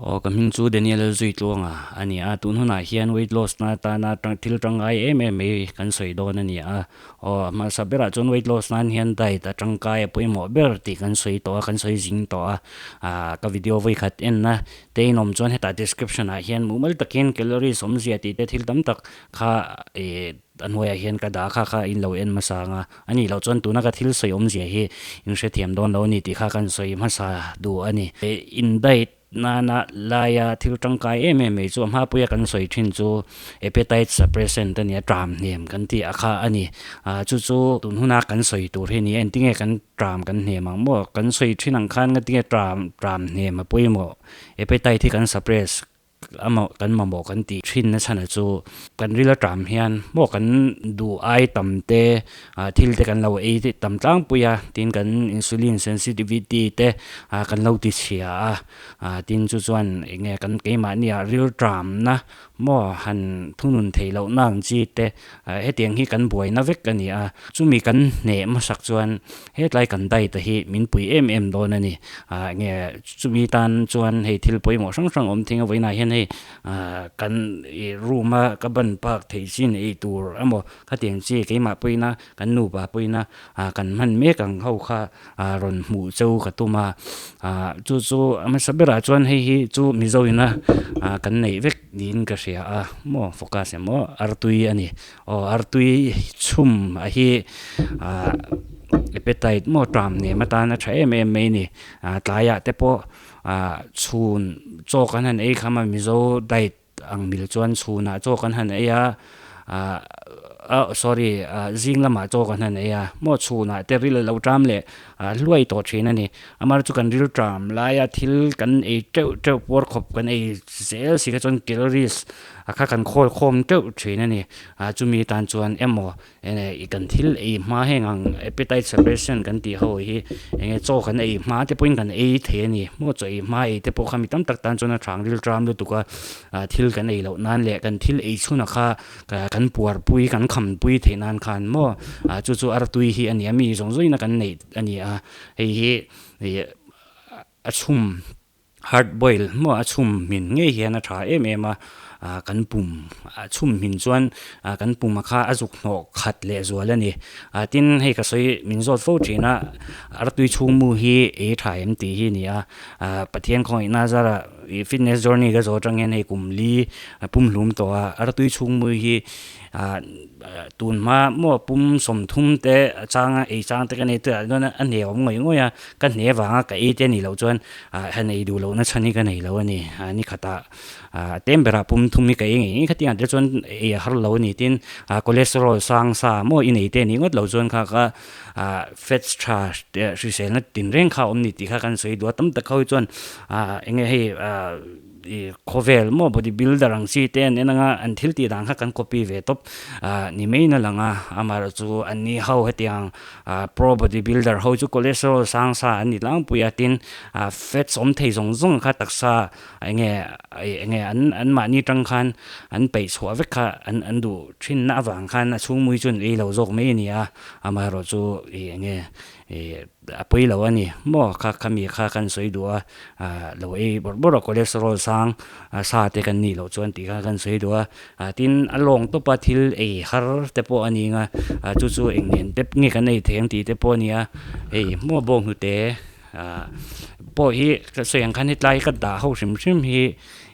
Aw ka hming chu Daniel Zuitluanga a ni a, tun hunah hian weight loss na atana thil tangkai em em mai kan sawi dawn a ni a. Aw hmasa berah chuan weight loss nan hian diet a tangkai a pawimawh ber tih kan sawi tawh a, kan sawi zing tawh a. Ahh ka video vawikhat enna te inawm chuan hetah description ah hian mumal takin calories awmzia tih te thil tam tak kha ih A hnuaiah hian ka dah kha kha in lo en hmasa ang a, a nih loh chuan tuna ka thil sawi awmzia hi in hrethiam dawn lo a ni tih kha kan sawi hmasa duh a ni. In diet nana laia thil tangkai em em mai chu a hmapuia kan sawi thin chu appetite suppressant a ni a, tram hnem kan tih a kha a ni. Chu chu tun huna kan sawi tur hi a ni a, engtinge kan tram kan hnem ang maw? Kan sawi thin ang khan ngatinge tram tram hnem a pawimawh appetite hi kan suppress A mawh kan mamawh kan tih thin na chhan a chu kan ril aṭam hian maw kan duh ai tam te ah thil te kan lo ei te tam tlangpui a tin kan insulin sensitivity te ah kan lo ti chhia a ah tin chu chuan eng nge kan keimahni ah ril ṭam na maw han thunun theih loh na ang chi te ah hetiang hi kan buaina vek a ni a chumi kan hneh hmasak chuan Hetlai kan diet hi min pui em em dawn a ni. Ah nge chumi tan chuan hei thil pawimawh hrang hrang awm thing a vawiinah hian hei ah kan ih room a ka ban park theih chin ei tur emaw khatiang chi keimah pawina kan nupa pawina ah kan hman mek ang ho kha ah rawn hmuh cheu ka tum a. Ah chu chu a hmasa berah chuan hei hi chu Mizo ina ah kan neih vek niin ka hria a maw focus emaw artui a ni. Aw artui chhum a hi ah appetite maw tram nem atan a tha em em mai a ni ah tlaiah te pawh ah chhun chaw kan han ei kham a mizo diet ang mil chuan chhunah chaw kan han ei a ah ah sorry ah zing lamah chaw kan han ei a maw chhunah te ril a lo tram leh ah hluai tawh thin a ni amah chu kan ril tram laia thil kan ei teuh teuh puar khawp kan ei zel si kha chuan calories a kha kan khawl khawm teuh thin a ni ah chumi tan chuan emaw eng kan thil ei hma heng ang appetite suppression kan tih ho hi eng nge chaw kan ei hma te pawhin kan ei thei a ni maw chaw ei hma ei te pawh kha mi tam tak tan chuan a thang ril tram lutuk a ah thil kan ei loh nan leh kan thil ei chhunah kha kan puar pui kan kham pui theih nan khan maw ah chu chu artui hi a ni a mi zawng zawngin a kan neih a ni a hei hi ih a chhum. Hard boil maw a chhum hmin ngei hian a tha em em a, ah kan pum a chhum hmin chuan ah kan pum a kha a zuk hnawh khat leh zual a ni. Ah tin hei ka sawi min zawt fo thin a, artui chhung mu hi ei tha em tih hi a ni a, ah Pathian khawngaihna zara ih fitness journey ka zawh atang hian hei kum li pum hlum tawh a, artui chhung mu hi ah tun hma maw pum 30 te changa ei chang te ka nei te ah chuan a hne awm ngawih ngawih a, ka hne vanga ka ei te a nih loh chuan ah han ei duh lohna chhan hi ka nei lo a ni ah ni khatah ah tlem berah pum thum hi ka ei ngei ngei kha tiang te chuan ei a har lo a ni tin ah cholesterol sang sa maw i nei te a nih ngawt loh chuan kha kha ah fats tha hriselna tinreng kha a awm ni tih kha kan sawi duh a tam tak ho hi chuan ah eng nge hei ah. Ih khawvel maw body builder ang chi te an en anga an thil tih dan kha kan copy ve tawp ah ni maiin a lang a amaherawh chu an ni ho hetiang ah pro body builder ho chu cholesterol sang sa an ni tlangpui a tin ah fats awm thei zawng zawng kha taksa eng nge eng nge an an mahni tang khan an peih chhuah vek kha an an duh thin na avang khan a chhungmui chu an ei lo zawk mai a ni a amaherawh chu ih eng nge ih. A pawi lo a ni maw kha khami kha kan sawi duh a ah lo ei bawrh bawrh a cholesterol sang sa te kan nih loh chuan tih kha kan sawi duh a ah tin a lawng tawp a thil ei har te pawh a ni ang a ah chu chu eng nen te nge kan ei thei ang tih te pawh a ni a hei maw bawnghnute ah pawh hi ka sawi ang khan hetlai ka dah ho hrim hrim hi.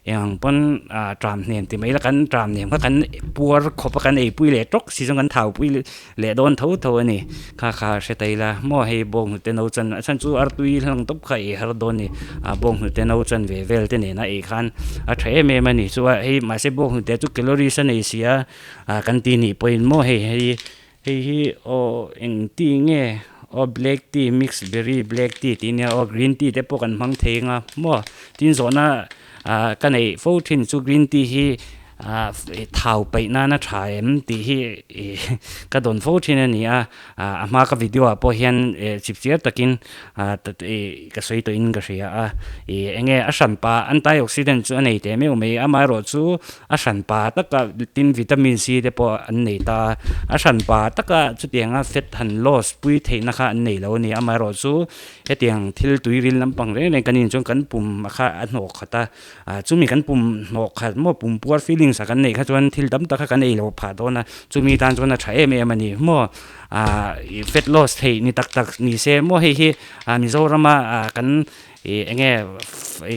Eng ang pawn ah tram hnem ti mai ila kan tram hnem kha kan puar khawp a kan eipui leh tawk si chuan kan thaupui leh dawn tho tho a ni. Kha kha hre ta ila maw hei bawnghnute no chan a chhan chu artui hlang tawp kha ei har dawn a ni. Ah bawnghnute no chan ve vel te nena ei khan a tha em em a ni. Chu a hei mahse bawnghnute chu calories a nei si a ah kan ti nih pawhin maw hei hei hei hi aw eng tea nge aw black tea mix berry black tea tih nia aw green tea te pawh kan hmang thei ang a maw tin zawhna ah ka neih fo thin chu green tea hi. Thau paih nana tha em tih hi ka dawn fo thin a ni a, a hma ka video ah pawh hian chipchiar takin ka sawi tawhin ka hria a, eng nge a hranpa antioxidant chu a nei teh meuh mai, amaherawhchu a hranpa taka tin vitamin C te pawh an nei ta a, a hranpa taka chutianga fat han loss pui theihna kha an nei lo a ni, amaherawhchu hetiang thil tuiril lampang reng reng kan in chuan kan pum kha a hnawh khat a. Ah chumi kan pum hnawh khat maw pum puar feelings a kan neih kha chuan thil tam tak kha kan ei lo phah dawn a, chumi tan chuan a tha em em a ni maw ah ih fat loss theih ni tak tak ni se maw hei hi ah Mizorama ah kan ih eng nge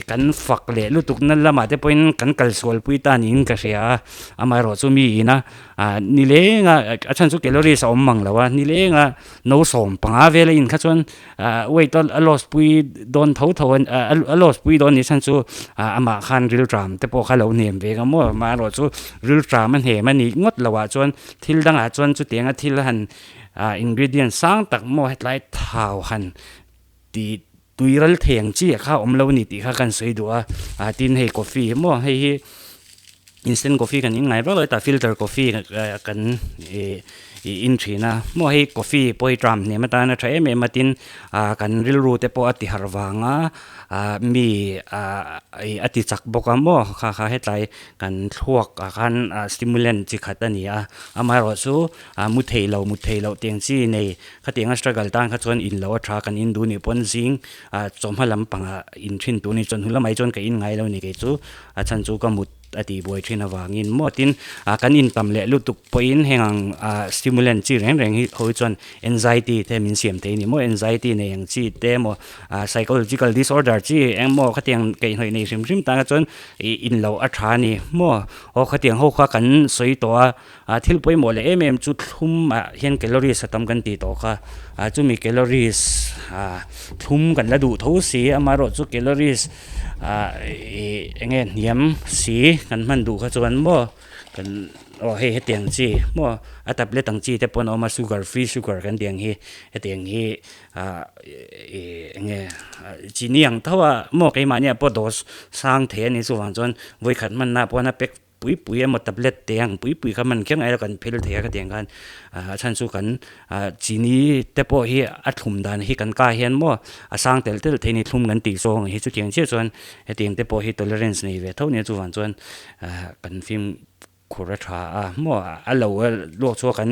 kan fak leh lutuk na lamah te pawhin kan kalsual pui ta niin ka hria a, amaherawh chu mi ina ah nileng a a chhan chu calories a awm mang lo a nileng a no 15 vel a in kha chuan ah weight a loss pui dawn tho tho a a loss pui dawn ni chhan chu ah amah khan rilṭam te pawh kha lo hnem ve ang maw amaherawh chu rilṭam a hnem a nih ngawt loh ah chuan thil dangah chuan chutianga thil han ah ingredient sang tak maw hetlai thau han tih tui ral thei ang chi ah kha a awm lo a ni tih kha kan sawi duh a ah tin hei coffee maw hei hi instant coffee kan in ngai vak lo hetah filter coffee kan ih ih in thin a maw hei coffee pawh hi tram hnem atana tha em em a tin ah kan rilru te pawh a ti harh vang a ah mi ah ih a ti chak bawk a maw kha kha hetlai kan thluak ah khan ah stimulant chi khat a ni a amaherawhchu ah mu thei lo mut thei loh tiang chi nei khatiang a struggle tan kha chuan in lo a tha kan in duh nih pawn zing ah chawhma lampangah in thin tur a ni chawhnu lamah hi chuan ka in ngai lo a ni kei chu a chhan chu ka mut a tih buai thin avangin maw tin ah kan intam leh lutuk pawhin heng ang ah stimulant chi reng reng hi ho hi chuan anxiety te min siam thei a ni maw anxiety nei ang chi te emaw ah psychological disorder chi eng maw khatiang kaihhnawih nei hrim hrim tana chuan ih in loh a tha a ni maw aw khatiang ho kha kan sawi tawh a ah thil pawimawh leh em em chu thlum ah hian calories a tam kan tih tawh kha ah chumi calories ah thlum kan la duh tho si amaherawhchu calories ah ih eng nge hniam si kan hman duh kha chuan maw kan aw hei hetiang chi maw a tablet ang chi te pawh an awm a sugar free sugar kan tih ang hi hetiang hi ah ih eng nge chini ang tho a maw keimahni ah pawh dose sang thei a ni chuvang chuan vawikhat hmanna pawh a pack pui pui emaw tablet te ang pui pui kha man kher ngai lo kan phel thei a khatiang khan ah a chhan chu kan ah chini te pawh hi a thlum dan hi kan kah hian maw a sang tel tel thei a ni thlum kan tih zawng hi chutiang chiah chuan hetiang te pawh hi tolerance nei ve tho nia chuvang chuan ah kan fimkhur a tha a maw a lo luak chhuak kan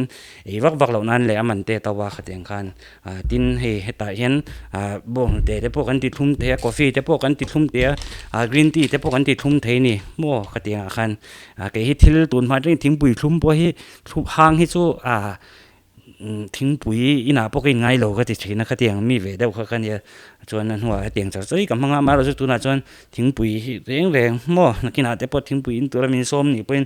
ei vak vak loh nan leh a man te to a khatiang khan. Ah tin hei hetah hian ah bawnghnute te pawh kan ti thlum thei a coffee te pawh kan ti thlum thei a ah green tea te pawh kan ti thlum thei a ni maw khatiang ah khan ah kei hi thil tun hma atangin thingpui thlum pawh hi thlum hang hi chu ah thingpui inah pawh ka in ngai lo ka ti thin a khatiang mi ve deuh kha ka nia chuan a hnuah hetiang char chawi ka hmang a amaherawhchu tunah chuan thingpui hi reng reng maw nakinah te pawh thingpui in tura min sawm nih pawhin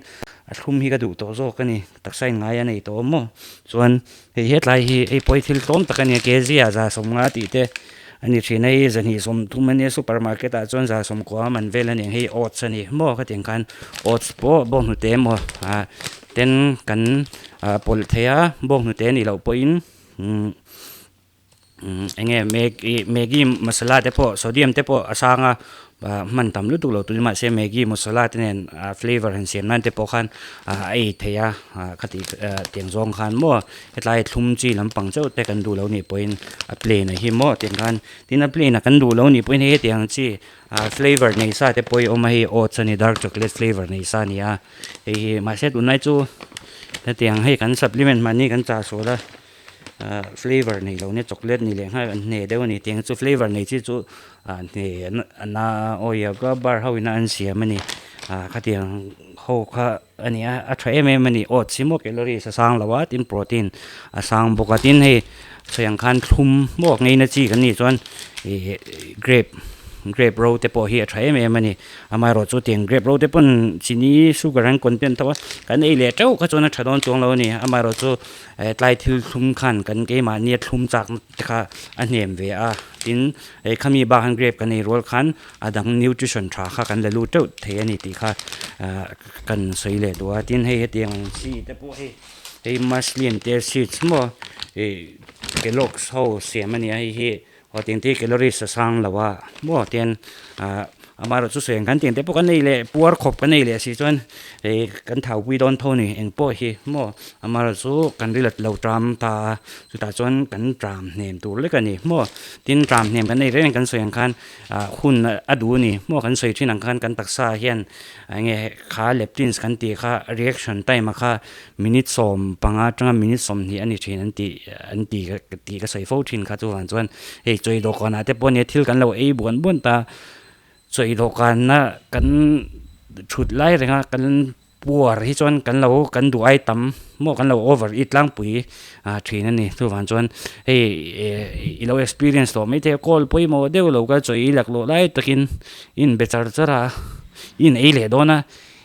a thlum hi ka duh tawh zawk a ni taksa in ngai a nei tawh maw chuan. Hei hetlai hi hei pawh hi thil tlawm tak a ni a kg ah 50 tih te a ni thin a hei 230 a nia super market ah chuan 90 a man vel a ni ang hei oats a ni maw khatiang khan oats pawh bawnghnute emaw ah ten kan ah pawlh thei a bawnghnute a nih loh pawhin umm eng nge maggi maggi masala te pawh sodium te pawh a sang a ah hman tam lutuk lo tui mahse maggi masala te nen ah flavour han siam nan te pawh khan ah a ei theih a ah khati ah tiang zawng khan maw hetlai thlum chi lampang chauh te kan duh lo nih pawhin a plain a hi maw tiang khan tin a plain a kan duh lo nih pawhin hei hetiang chi ah flavour nei sa te pawh hi a awm a hei oats a ni dark chocolate flavour nei sa a ni a hei hi mahse tunlai chu hetiang hei kan supplement mahni kan chah sual a. Ah flavour nei lo nia chocolate ni leh nghal an hne deuh a ni tiang chu flavour nei chi chu ah hne an a awi a ka bar ho in a an siam a ni ah khatiang ho kha a ni a a tha em em a ni oats hi maw calories a sang lo a tin protein a sang bawk a tin hei sawi ang khan thlum maw ngeina chi kan nih chuan ih grape grape ro te pawh hi a tha em em a ni. Amaherawhchu tiang grape ro te pawn chini sugar an content tho a kan ei leh teuh kha chuan a tha dawn chuang lo a ni amaherawhchu tlai thil thlum khan kan keimahni a thlum chak te kha a hnem ve a tin hei khami bak han grape kan ei rual khan a dang nutrition tha kha kan la lut teuh thei a ni tih kha ah kan sawi leh duh a tin hei hetiang ang chi te pawh hei hei muesli an tia seeds maw ih kellogg's ho siam a ni a hei hi aw tiang te hi calories a sang lo a maw tian ah. Amaherawhchu sawi ang khan tiang te pawh kan ei leh puar khawp kan ei leh si chuan ih kan thaupui dawn tho a ni eng pawh hi maw amaherawhchu kan rilat lo ṭam ta a chutah chuan kan ṭam hnem tur lek a ni maw tin ṭam hnem kan ei reng kan sawi ang khan ah hun a duh a ni maw kan sawi ṭhin ang khan kan taksa hian eng nge kha leptins kan tih kha reaction time a kha minute 15 atanga minute 20 a ni thin an tih an ti tih ka sawi fo thin kha chuvang chuan hei chawi dawhkanah te pawh nia thil kan lo ei buan buan ta chawi dawhkanna kan thut lai renga kan puar hi chuan kan lo kan duh ai tam maw kan lo over eat tlangpui ah thin a ni chuvang chuan hei i lo experience tawh maithei a call pawimawh deuh lo kha chawi laklawh lai takin i inbe char char a i in ei leh dawn a.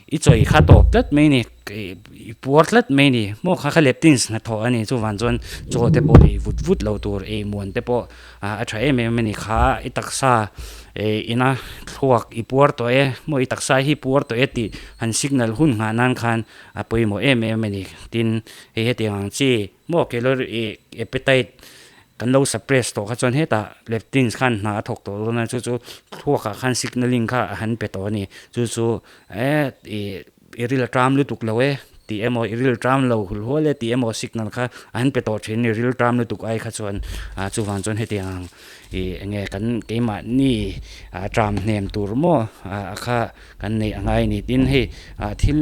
I chawi kha tawp tlat mai ni, i puar tlat mai ni, maw kha kha leptins hnathawh a ni, chuvang chuan chaw te pawh ei vut vut lo tur, ei muan te pawh a tha em em a ni, kha i taksa ina thluak i puar tawh e, maw i taksa hi puar tawh e tih han signal hun nghah nan khan a pawimawh em em a ni, tin hei hetiang ang chi maw calorie appetite Kan lo suppress tawh kha chuan hetah leptins khan hna a thawk tawh dawn a, chu chu thluakah khan signalling kha a han pe tawh a ni. Chu chu eh ih i ril a ṭam lutuk lo e tih emaw i ril ṭam lo hul hual e tih emaw signal kha a han pe tawh ṭhin a ni ril ṭam lutuk ai kha chuan ah chuvang chuan hetiang ang ih eng nge kan keimahni ah ṭam hnem tur maw ah kha kan neih a ngai a ni. Tin hei ah thil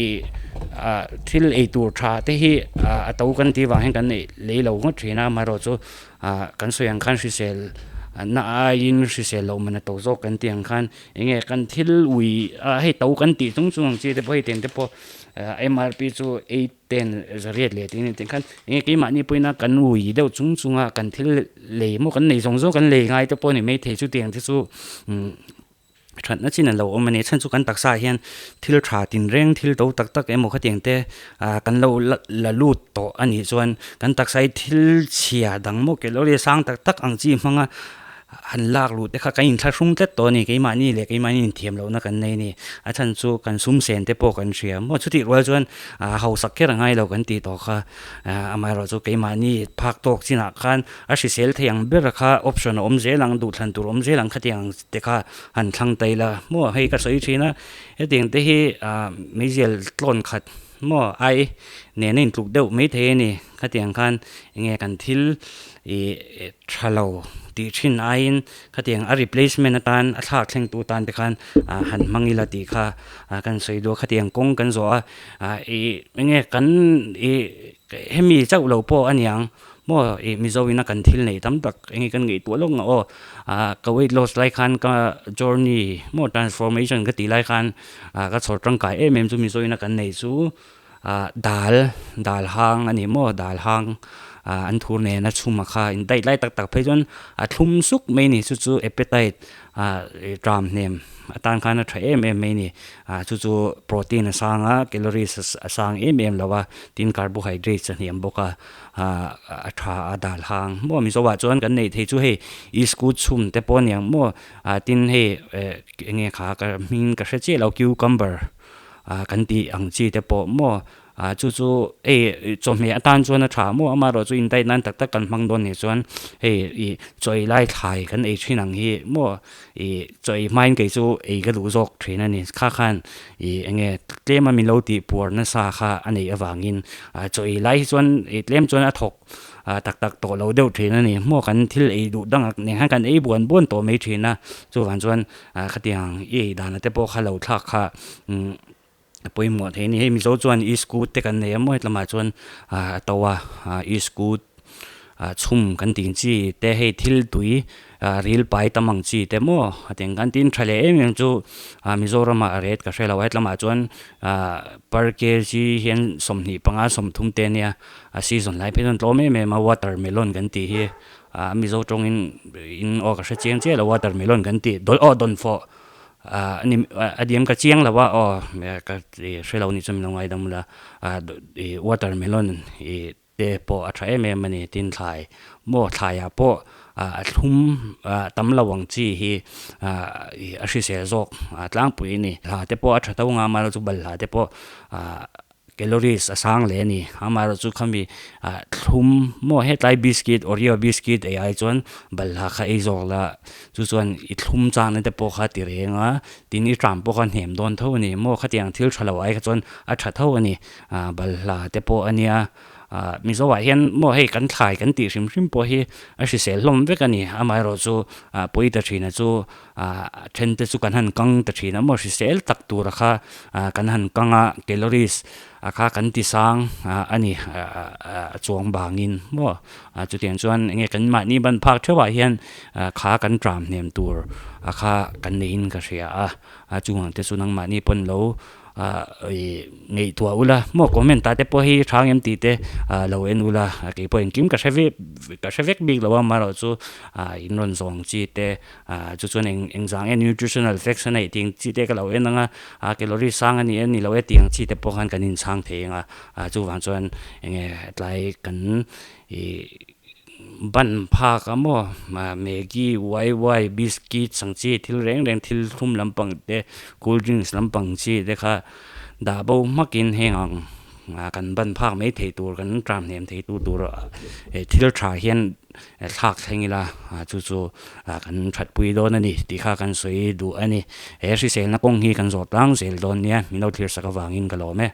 ih ah thil ei tur tha te hi ah a to kan tih vang hian kan neih lei lo ngawt thin a amaherawh chu ah kan sawi ang khan hrisel na aiin hrisel loh man a to zawk kan tih ang khan eng nge kan thil ui ah hei to kan tih chung chung ang chi te pawh hei tiang te pawh ah M R P chu eight ten zariat leh tih a ni tih khan eng nge keimahni pawhin a kan ui deuh chung chung a kan thil lei maw kan nei zawng zawng kan lei ngai te pawh a ni maithei chu tiang te chu umm. Thatna chin a lo awm a ni. Chhan chu kan taksa ah hian thil tha tinreng thil to tak tak emaw khatiang te ah kan lo la lut tawh a nih chuan kan taksa hi thil chhia dang maw calorie sang tak tak ang chi hmanga han lak luh te kha kan inthlahrung tlat tawh a ni. Keimahni leh keimahni inthiam lohna kan nei a ni. A chhan chu kan sum sen te pawh kan hria maw chutih rual chuan ah hausak kher a ngai lo kan tih tawh kha amaherawhchu chu keimahni phak tawk chinah khan a hrisel thei ang ber kha option a awm zel ang duhthlan tur a awm zel ang khatiang ang te kha han thlang ta ila maw hei ka sawi thin a hetiang te hi ah meizial tlawn khat maw ai nena intluk deuh maithei a ni khatiang khan enge kan thil ih tha lo tih thin aiin khatiang a replacement atan a thlak thleng tu tan te khan ah han hmang ila tih kha ah kan sawi duh a khatiang kawng kan zawh a ah ih enge kan ih hemi chauh lo pawh a niang. Maw ih Mizo ina kan thil neih tam tak eng nge kan ngaihtuah lawk ngah aw ah ka weight loss lai khan ka journey maw transformation ka tih lai khan ah ka chhawr tangkai em em chu Mizo ina kan neih chu ah dal dal hang a ni maw dal hang ah an thur nena chhum a kha in diet lai tak tak phei chuan a thlum suk mai a ni chu chu appetite ah ih tram hnem atan khan a tha em em mai a ni ah chu chu protein a sang a calories a sang em em lo a tin carbohydrates a hniam bawk a. Ah a tha a dal hang maw Mizo ah chuan kan neih theih chu hei iskut chhum te pawh a niang maw ah tin hei eh eng nge kha ka hming ka hre chiah lo cucumber ah kan tih ang chi te pawh maw ah chu chu hei chawhmeh atan chuan a tha maw amaherawhchu in diet nan tak tak kan hmang dawn nih chuan hei ih chaw ei lai thlai kan ei thin ang hi maw ih chaw ei hmain kei chu ei ka duh zawk thin a ni kha khan Ih eng nge tlem a min lo tih puar nasa kha a neih avangin ah chaw ei lai hi chuan ih tlem chuan a thawk ah tak tak tawh lo deuh thin a ni. Hmuh kan thil ei duh dang ak nen khan kan ei buan buan tawh mai thin a, chuvang chuan ah khatiang i ei dana te pawh kha lo thlak kha umm a pawimawh thei a ni. Hei Mizo chuan iskut te kan nei a maw hetlamah chuan ah a to a ah iskut ah chhum kan tih ang chi te hei thil tui ah ril pai tam ang chi te maw a tih ang khan tin tha leh em em chu ah Mizoram ah rate ka hre lo a hetlamah chuan ah per kg hian 25 30 te ania a season lai phei chuan tlawm em em a watermelon kan tih hi ah Mizo tawngin in aw ka hre chiang chiah lo watermelon kan tih aw dawnfawh ah a ni a diam ka chiang lo a aw ka hre lo nih chuan min lo ngaidam la ah watermelon ih te pawh a tha em em a ni tin thlai maw thlaiah pawh ah a thlum ah tam lo ang chi hi ah ih a hrisel zawk ah tlangpui a ni hla te pawh a tha tho nga amaherawhchu balhla te pawh ah. Calories a sang leh a ni. Amaherawhchu khami thlum maw hetlai biscuit oreo biscuit ei ai chuan balhla kha ei zawk la chu chuan i thlum changna te pawh kha ti reng a tin i tram pawh kha hnem dawn tho a ni maw khatiang thil tha lo ai kha chuan a tha tho a ni balhla te pawh a nia Mizo ah hian maw hei kan thlai kan tih hrim hrim pawh hi a hrisel hlawm vek a ni amaherawhchu pawi ta thina chu A then te chu kan han kang ta thin a maw hrisel tak tura kha kan han kang a calories a kha kan ti sang a ni a chuang vangin maw chutiang chuan enge kan mahni ban phak theuh ah hian kha kan tram hnem tur a kha kan neiin ka hria a chungah te chu nangmahni pawn lo Ahh ngaihtuah ula maw comment ah te pawh hi hrang em tih te ah lo en ula keipawh engkim ka hre vek ka hre vek bik lo a amaherawh chu ah in rawn zawng chi te ah chu chuan eng eng zang nge nutritional facts a neih tih ang chi te ka lo en ang a ah calorie sang a ni e ni lo e tih ang chi te pawh khan kan inchhang thei ang a ah chuvang chuan eng nge tlai kan ih Ban phak a maw Maggi wai wai biscuits ang chi thil reng reng thil thlum lampang te cool drinks lampang chi te kha dah bo hmakin heng ang kan ban phak mai thei tur kan tram hnem thei tu tur thil tha hian thlak thleng ila chu chu kan thatpui dawn a ni tih kha kan sawi duh a ni. He hriselna kawng hi kan zawh tlang zel dawn nia min lo thlir sak avangin ka lawm e.